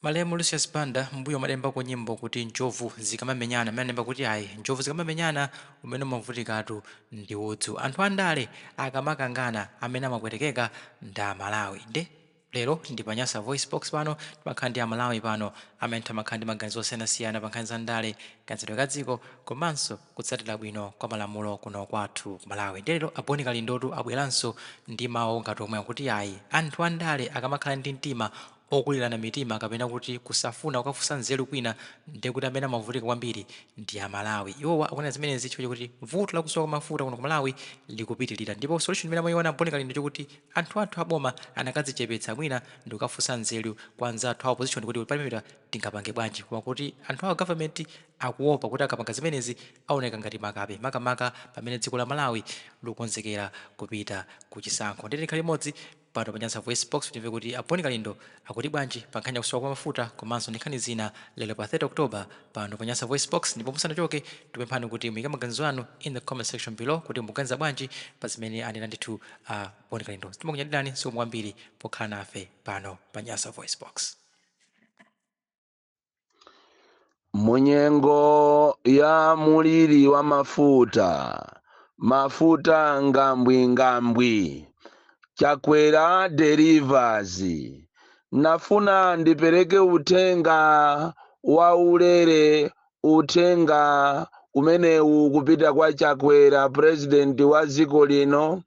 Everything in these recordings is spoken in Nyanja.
Malemu Lucius Banda m'mbuyo amalembako nyimbo kuti njovu zikamamenyana, amene analemba kuti ayi njovu zikamamenyana umene umavutikatu ndi udzu. Anthu andale akamakangana amene amapwetekeka ndi Amalawi. Nde lero ndi pa Nyasa VoiceBox pano timakhala ndi Amalawi pano amene amakhala ndi maganizo osiyanasiyana pa nkhani za ndale, kayendetsedwe ka dziko komanso kutsatira bwino kwa malamulo kuno kwathu ku Malawi. Nde lero a Bon Kalindotu abweranso ndi mawu ngati omwe akuti ayi anthu andale akamakhala ndi mtima okulirana mitima kapena kuti kusafuna kukafunsa nzeru kwina ndiye kuti amene amavutika kwambiri ndi a Malawi. Iwowa akunena zimenezi chifukwa chakuti vuto la kusowa kwa mafuta kuno ku Malawi likupitilira ndipo solution imene amayiona a Bon Kalindo njokuti anthu athu a boma anakadzichepetsa mwina ndikukafunsa nzeru kwa anzathu a opposition kuti pamenepa tingapange bwanji koma kuti anthu a government akuopa kuti akapanga zimenezi aoneka ngati makape makamaka pamene dziko la Malawi likukonzekera kupita ku chisankho. Ndiye tikhale limodzi Pano pa Nyasa VoiceBox timve kuti a Bon Kalindo akuti bwanji pa nkhani ya kusowa kwa mafuta komanso ndi nkhani zina lero pa 30 October pano pa Nyasa VoiceBox ndipo musanachoke tikupemphani kuti muike maganizo anu in the comment section below kuti mukuganiza bwanji pa zimene anena ndithu a Bon Kalindo. Timakunyadirani zikomo kwambiri pokhala nafe pano pa Nyasa VoiceBox. Munyengo ya muliri wa mafuta, mafuta ngambwingambwi, Chakwera delivers. Nafuna ndipereke uthenga wa ulere, uthenga umenewu kupita kwa Chakwera president wa dziko lino,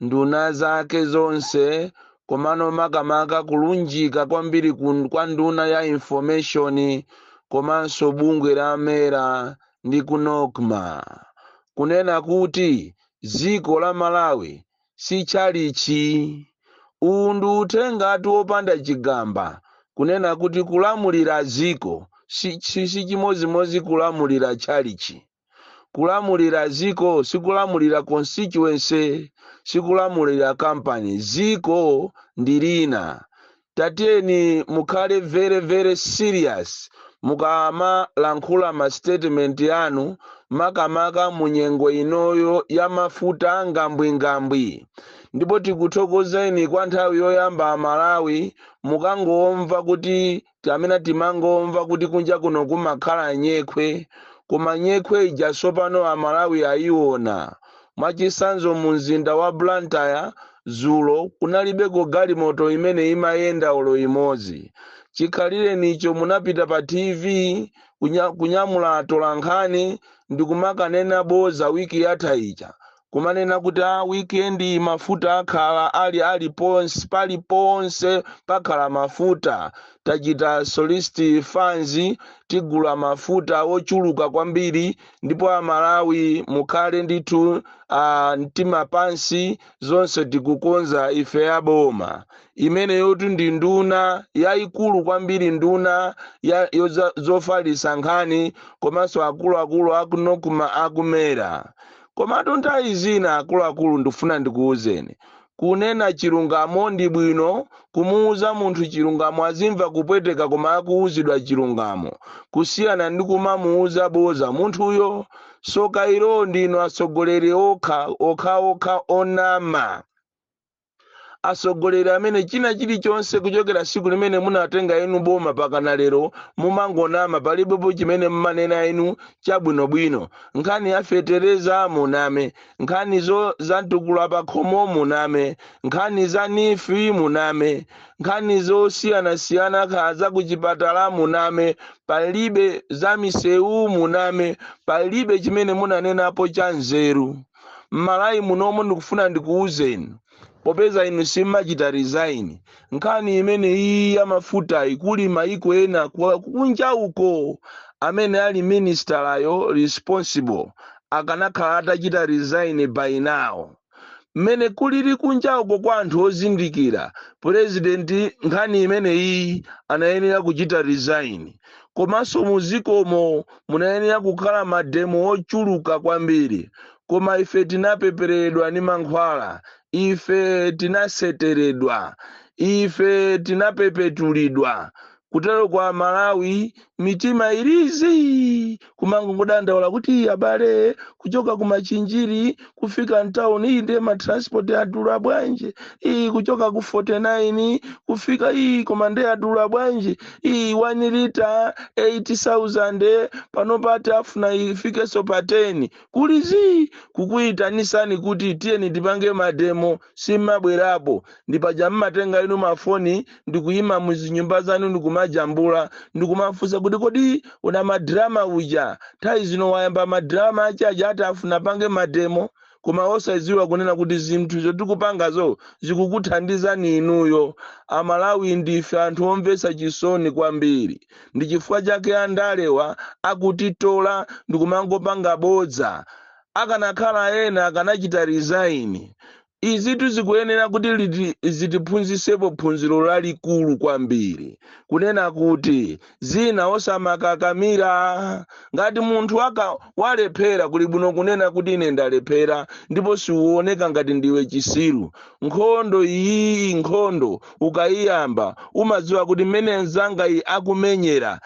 nduna zake zonse komano makamaka kulunjika kwambiri kwa nduna ya information komanso bungwe la mera ndi ku nocma kunena kuti dziko la Malawi si tchalitchi. Uwu ndi uthengatu wopanda chigamba kunena kuti kulamulira dziko si chimodzimodzi kulamulira tchalitchi. Kulamulira ziko sikulamulira constituency, sikulamulira company. Ziko ndi lina. Tatiyeni mukhale very very serious mukamalankhula ma statement anu makamaka mu nyengo inoyo ya mafuta ngambwingambwi. Ndipo tikuthokozeni kwa nthawi yoyamba Amalawi mukangomva kuti Amene timangomva kuti kunja kuno kumakhala nyekhwe, koma nyekhwe ija sopano Amalawi ayiona. Mwachisanzo mu mzinda wa Blantyre zulo kunalibeko galimoto imene imayenda olo imodzi. Chikhalirenicho munapita pa TV kunyamula atolankhani ndikumakanena boza wiki yatha ija kumanena kuti a weekend mafuta akhala ali aliponse, paliponse pakhala mafuta, tachita solicit funds, tigula mafuta ochuluka kwambiri ndipo Amalawi mukhale ndithu mtima pansi, zonse tikukonza ife a boma. Imeneyotu ndi nduna yayikulu kwambiri, nduna ya zofalitsa nkhani komanso akuluakulu aku NOCMA aku MERA. Komatu nthawi zina akuluakulu ndikufuna ndikuwuzeni, kunena chilungamo ndi bwino, kumuuza munthu chilungamo azimva kupweteka koma akuuzidwa chilungamo, kusiyana ndi kumamuuza boza munthuyo. Soka ilo ndinu atsogoleri okha okhaokha onama. Atsogoleri amene china chilichonse kuchokera siku limene munatenga inu boma pakana lero mumangonama, palibepo chimene mmanena inu chabwinobwino. Nkhani ya fetereza muname, nkhani za mtukula pakhomo muname, nkhani za NEEF muname, nkhani zosiyanasiyana kaya za kuchipatala muname, palibe za misewu muname, palibe chimene munanenapo cha nzeru. M'Malawi munomo ndikufuna ndikuwuzeni, popeza inu simmachita resign, nkhani imene iyi ya mafutayi kuli maiko ena kunja uko amene ali ministerayo responsible akanakhala atachita resign by now. Mmene kulili kunja uko kwa anthu ozindikira, president nkhani imeneyi anayenera kuchita resign. Komanso muzikomo munayenera kukhala mademo ochuluka kwambiri. Koma ife tinapepereredwa ndi mankhwala, ife tinaseteredwa, ife tinapepetulidwa. Kutero kwa Malawi mitima ilizi kumangodandaula kuti abale, kuchoka ku Machinjiri kufika mtown iyi ndiye matransport adula bwanji? Iyi kuchoka ku 49 kufika iyi, koma ndiye adula bwanji? Iyi 1 lita 8000, pano pati afuna ifikenso pa 10. Kulizi kukuyitanisani kuti tiyeni tipange mademo, simmabwerapo. Ndipaja mmatenga inu mafoni ndikuyima muzinyumba zanu, ndikumajambula, ndikumafunsa kuti kodi una madrama uja nthawi zino wayamba madrama achaja ati afuna pange mademo, koma osadziwa kunena kuti zinthu zotikupangazo zikukuthandizani inuyo. Amalawi ndife anthu omvetsa chisoni kwambiri. Ndi chifukwa chake andalewa akutitola ndikumangopanga bodza. Akanakhala ena akanachita resign. Izitu zikuyenera kuti zitiphunzisepo phunziro lalikulu kwambiri, kunena kuti zina osamakakamira. Ngati munthu aka walephera, kuli bwino kunena kuti ine ndalephera, ndipo siuoneka ngati ndiwe chisiru. Nkhondo iyi, nkhondo ukayiyamba umadziwa kuti mmene mzanga iyi akumenyera,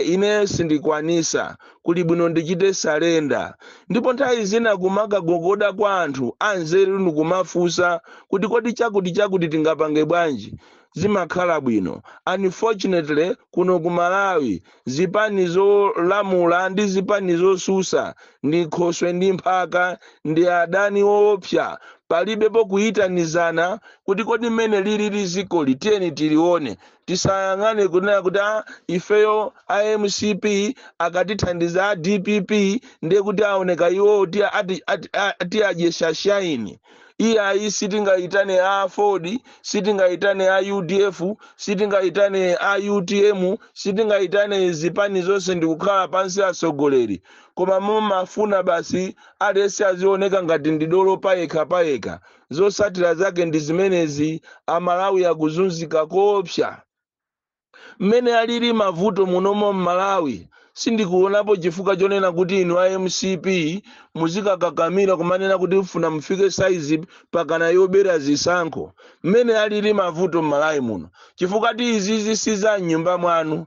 ine sindikwanisa, kuli bwino ndichite surrender. Ndipo nthawi zina kumakagogoda kwa anthu anzeru ndikumafunsa kuti kodi chakuti chakuti tingapange bwanji, zimakhala bwino. Unfortunately, kuno ku Malawi zipani zolamula ndi zipani zosusa ndi khoswe ndi mphaka, ndi adani woopsa. Palibepo kuyitanizana kuti kodi mmene lilili zikoli tiyeni tilione. Tisayang'ane kunena kuti ifeyo a MCP akatithandiza a DPP ndiye kuti aoneka iwo tiadyesha shaini. Iyayi, sitingayitane a AFORD, sitingayitane a UDF, sitingayitane a UTM, sitingayitane zipani zonse ndikukhala pansi atsogoleri. Koma mumafuna basi aliyense azioneka ngati ndi dolo payekha payekha. Zotsatira zake ndi zimenezi. Amalawi akuzunzika koopsa. Mmene alili mavuto munomo mMalawi, sindikuonapo chifukwa chonena kuti inu a MCP muzikakakamira kumanena kuti mfuna mufike saizi pakana yobera zisankho, mmene alili mavuto mMalawi muno, chifukwa ti izizi si za mnyumba mwanu.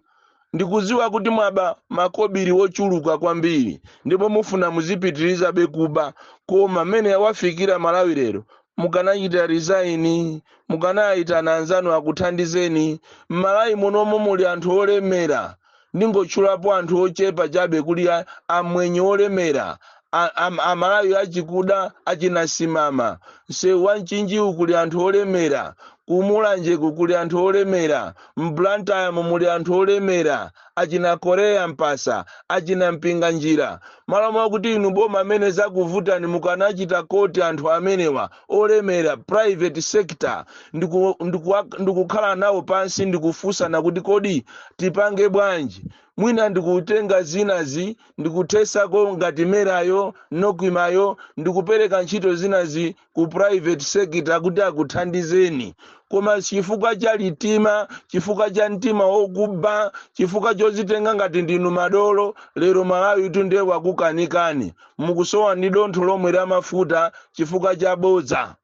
Ndikudziwa kuti mwaba makobiri wochuluka kwambiri ndipo mufuna muzipitirizabe kuba, koma mmene wafikira Malawi lero, mukanachita resign, mukanayitana anzanu akuthandizeni. M'Malawi munomo muli anthu olemera, ndingotchulapo anthu ochepa chabe. Kuli amwenye olemera, Amalawi achikuda achinasimama. Msewu wa Mchinjiwu kuli anthu olemera, kumulanjeku kuli anthu olemera, mBlantyre muli anthu olemera, achina Korea Mpasa, achina Mpinga Njira. Malo mwakuti inu boma amene zakuvutani, mukanachita koti anthu amenewa olemera, private sector, ndikukhala nawo pansi ndikufunsana kuti kodi tipange bwanji, mwina ndikutenga zinazi ndikuthesako ngati MERAyo, NOCMAyo, ndikupereka ntchito zinazi ku private sector kuti akuthandizeni. Koma chifukwa cha litima, chifukwa cha mtima wokuba, chifukwa chozitenga ngati ndinu madolo, lero Malawi tu ndiye wakukanikani. Mukusowa ndi dontho lomwe la mafuta chifukwa cha bodza.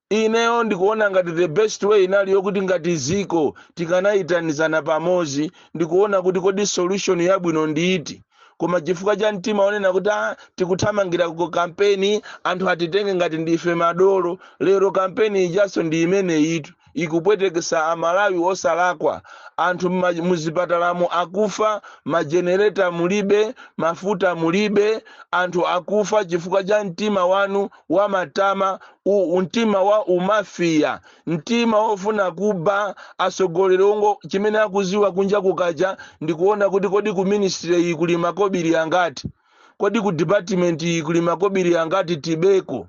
Ineyo ndikuona ngati the best way inali yokuti ngati ziko tikanayitanizana pamodzi ndikuona kuti kodi solution yabwino ndiiti. Koma chifukwa cha mtima onena kuti tikuthamangira ku kampeni, anthu atitenge ngati ndife madolo, lero kampeni ijaso ndi imene itu ikupwetekesa Amalawi osalakwa. Anthu muzipatalamo akufa, majenereta mulibe, mafuta mulibe, anthu akufa chifukwa cha mtima wanu wa matama, mtima wa umafiya, mtima wofuna kuba. Atsogoleri ongo chimene akuziwa kunja kukacha ndikuona kuti kodi ku ministry iyi kuli makobiri angati, kodi ku department iyi kuli makobiri angati, tibeko.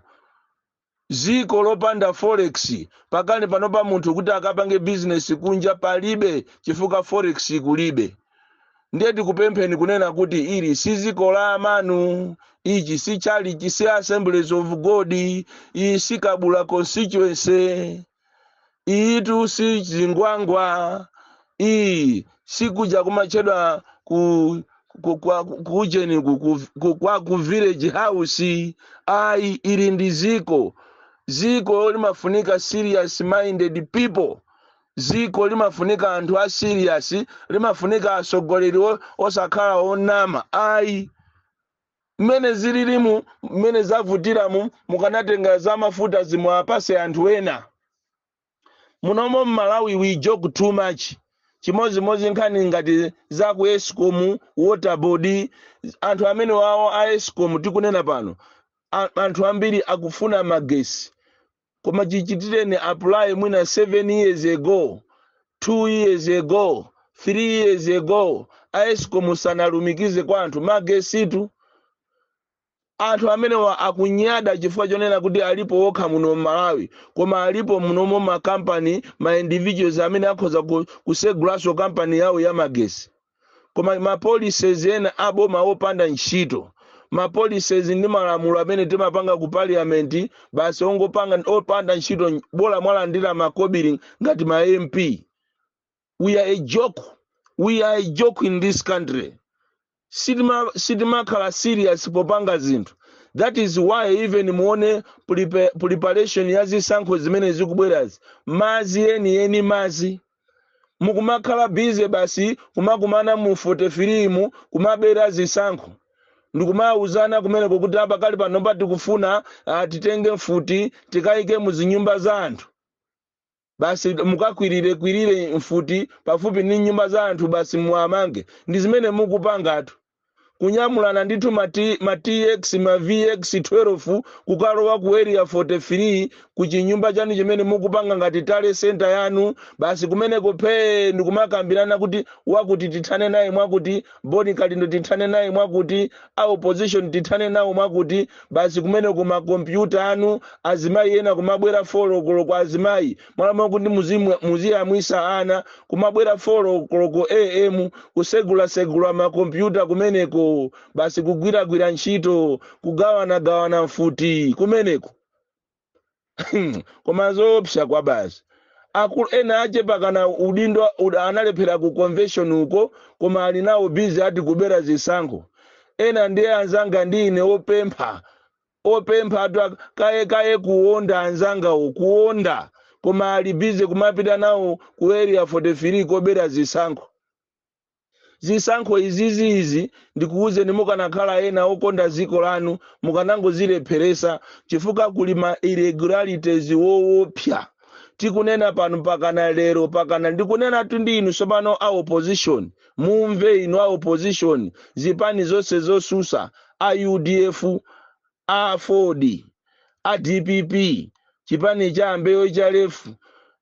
Ziko lopanda forex, pakali panopa munthu kuti akapange business kunja palibe, chifukwa forex kulibe. Ndiye tikupempheni kunena kuti ili si ziko la amanu, ichi si chalichi, si Assemblies of God, iyi si Kabula constituency, iyitu si Zingwangwa, iyi si kuja kumatchedwa kujeni ku village house ayi. Ili ndi ziko. Ziko limafunika serious minded people. Ziko limafunika anthu a serious, limafunika atsogoleri osakhala onama ayi. Mmene zililimu, mmene zavutiramu, mukanatenga za mafuta zimwapase anthu ena. Munomo mMalawi we joke too much. Chimodzimodzi nkhani ngati za ku ESCOM, Water Board. Anthu amene wawo a ESCOM, tikunena pano anthu ambiri akufuna magesi, koma chichitireni apply mwina 7 years ago, 2 years ago, 3 years ago, a ESCOM sanalumikize kwa anthu magesitu. Anthu amenewa akunyada chifukwa chonena kuti alipo okha muno mMalawi, koma alipo munomo makampani, ma individuals amene akhoza kusegulanso kampani yawo ya magesi. Koma ma policies ena aboma opanda ntchito, ma policies ndi malamulo amene timapanga ku parliament, basi ongopanga opanda ntchito, bola mwalandira makobiri ngati ma MP. We are a joke, we are a joke in this country. Sitimakhala serious popanga zinthu. That is why even muone preparation ya zisankho zimene zikubwerazi, mazi enieni mazi, mukumakhala busy basi kumakumana mu 43 mu kumabera zisankho, ndikumauzana kumeneko kuti apa kali pano tikufuna titenge mfuti tikayike mu zinyumba za anthu. Basi mukakwirire kwirire mfuti pafupi ndi nyumba za anthu, basi muamange. Ndi zimene mukupangatu, kunyamulana ndithu ma TX, ma VX 12, kukalowa ku Area 43, ku chinyumba chanu chimene mukupanga ngati tally center yanu. Basi kumeneko phee, ndikumakambirana kuti wakuti tithane naye mwakuti, Boni Kalindo tithane naye mwakuti, a opposition tithane nawo mwakuti. Basi kumeneko makompyuta anu, azimayi ena kumabwera 4 o'clock, azimayi mwalamo kuti muziyamwisa ana, kumabwera 4 o'clock am kusegulasegula makompyuta kumeneko, basi kugwiragwira ntchito, kugawanagawana mfuti kumeneko. Koma zoopsa kwa basi. Akulu ena achepa kana udindo analephera ku convention uko, koma ali nawo busy ati kubera zisankho. Ena ndiye anzanga ndi ine opempha, opempha atu kaye kaye kuwonda, anzangawo kuwonda, koma ali busy kumapita nawo ku Area 43 kobera zisankho. Zisankho izizi izi, ndikuwuzeni, mukanakhala ena okonda dziko lanu mukanangozilepheresa, chifukwa kuli ma irregularities woopsa. Tikunena pano, pakana lero, pakana ndikunena tu ndi inu tsopano a opposition, mumve inu a opposition, zipani zonse zosusa, a UDF, a Ford, a DPP, chipani cha ambeyo cha lefu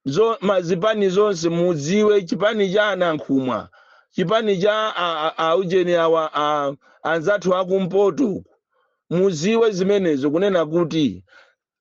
zo, mazipani zonse mudziwe, chipani cha anankhumwa, chipani cha aujeni awa anzathu akumpoto uku, mudziwe zimenezo kunena kuti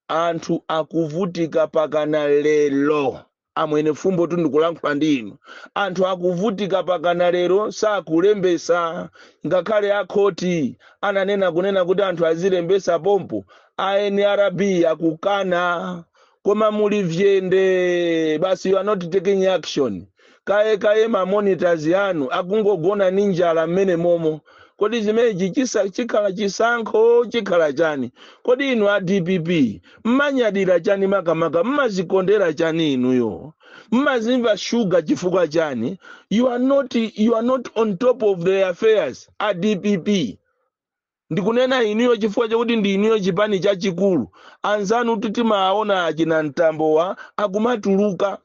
anthu akuvutika pakana lero. Amwene fumbo tu ndikulankhula ndi inu. Anthu akuvutika pakana lero, sakulembesa. Ngakhale akhoti ananena kunena kuti anthu azilembesa pompo, a NRB akukana, koma muli vyende basi, you are not taking action. Kaye kaye ma monitors yanu akungogona ndi njala mmene momo. Kodi zimenechi chikhala chisankho chikhala chani? Kodi inu a DPP mmanyadira chani makamaka? Mmazikondera chani inuyo? Mmazimva shuga chifukwa chani? You are not on top of the affairs, a DPP. Ndikunena inuyo chifukwa chakuti ndi inuyo chipani chachikulu. Anzanu titimaona achina Mtambowa akumatuluka,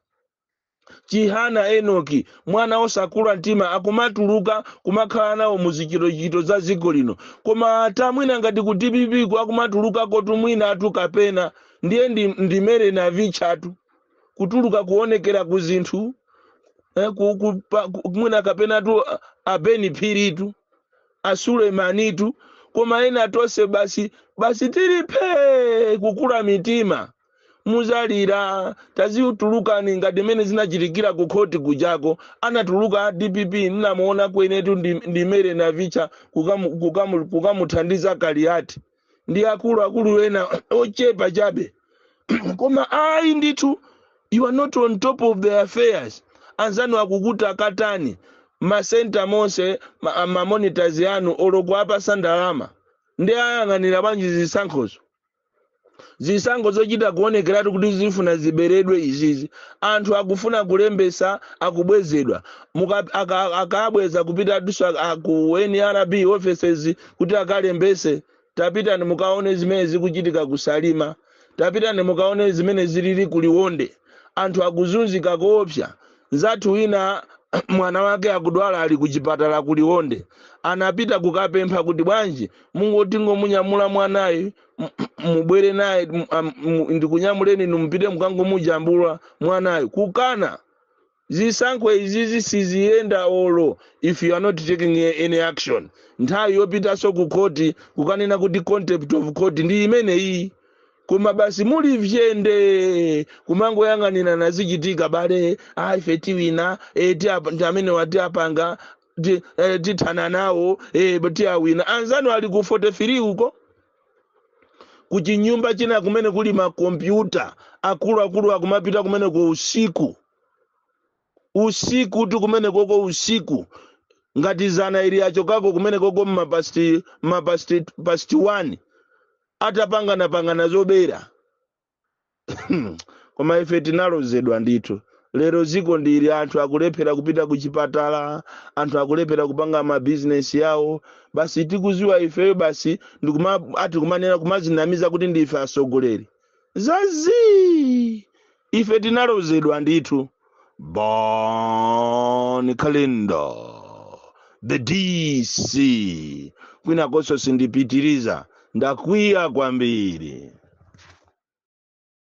Chihana Enoki, mwana osakula mtima, akumatuluka kumakhala nawo muzichitochito za dziko lino. Koma tamwina ngati ku DPP ku akumatulukako tumwina atu kapena ndiye ndimere navichatu kutuluka kuonekera ku zinthu, mwina kapena tu abeni phiritu, asulemanitu. Koma ena tonse basi basi tilipe kukula mitima, muzalira. Tazitulukani ngati mene zinachitikira ku khoti kujako, anatuluka a DPP, nnamuona kwenetu ndimere navicha kukamuthandiza Kaliati ndi akuluakulu ena ochepa chabe. Koma ayi ndithu, you are not on top of the affairs. Anzanu akukuta katani masenta monse, ma monitors yanu oloko apasa ndalama ndi ayang'anira bwanji zisankhozo? Zisankho zochita kuonekeratu kuti zifuna ziberedwe izizi. Anthu akufuna kulembesa, akubwezedwa. Akabweza kupita tuso ku NRB offices kuti akalembese. Tapitani mukaone zimene zikuchitika kuSalima, tapitani mukaone zimene zilili kuLionde. Anthu akuzunzika koopsa. Nzathu wina mwana wake akudwala, ali kuchipatala kuLionde. Anapita kukapempha kuti bwanji mungoti ngomunyamula mwanayi, mubwere naye, ndikunyamuleni inu, mupite mukangomujambula mwanayo. Kukana. Zisankho izizi siziyenda olo if you are not taking any action. Nthawi yopitanso ku khoti kukanena kuti contempt of court ndi imene iyi. Koma basi muli vyende kumangoyang'anira nazichitika. Bale, ah, ife tiwina, ndi amene wati apanga, tithana nawo, tiawina. Anzanu ali ku 43 uko, kuchinyumba china kumene kuli makompyuta akuluakulu, akumapita kumene ku usiku usiku tu, kumene koko usiku ngati zana ili achokako kumene koko mma past 1, atapangana-pangana zobera. Koma ife tinalozedwa ndithu. Lero ziko ndili, anthu akulephera kupita ku chipatala, anthu akulephera kupanga mabizinesi yawo. Basi tikuziwa ifeyo basi ndikuma ati kumanena, kumazinamiza kuti ndife asogoleri. Zazi, ife tinalozedwa ndithu. Bon Kalindo, the DC. Kwinakonso sindipitiriza, ndakwiya kwambiri.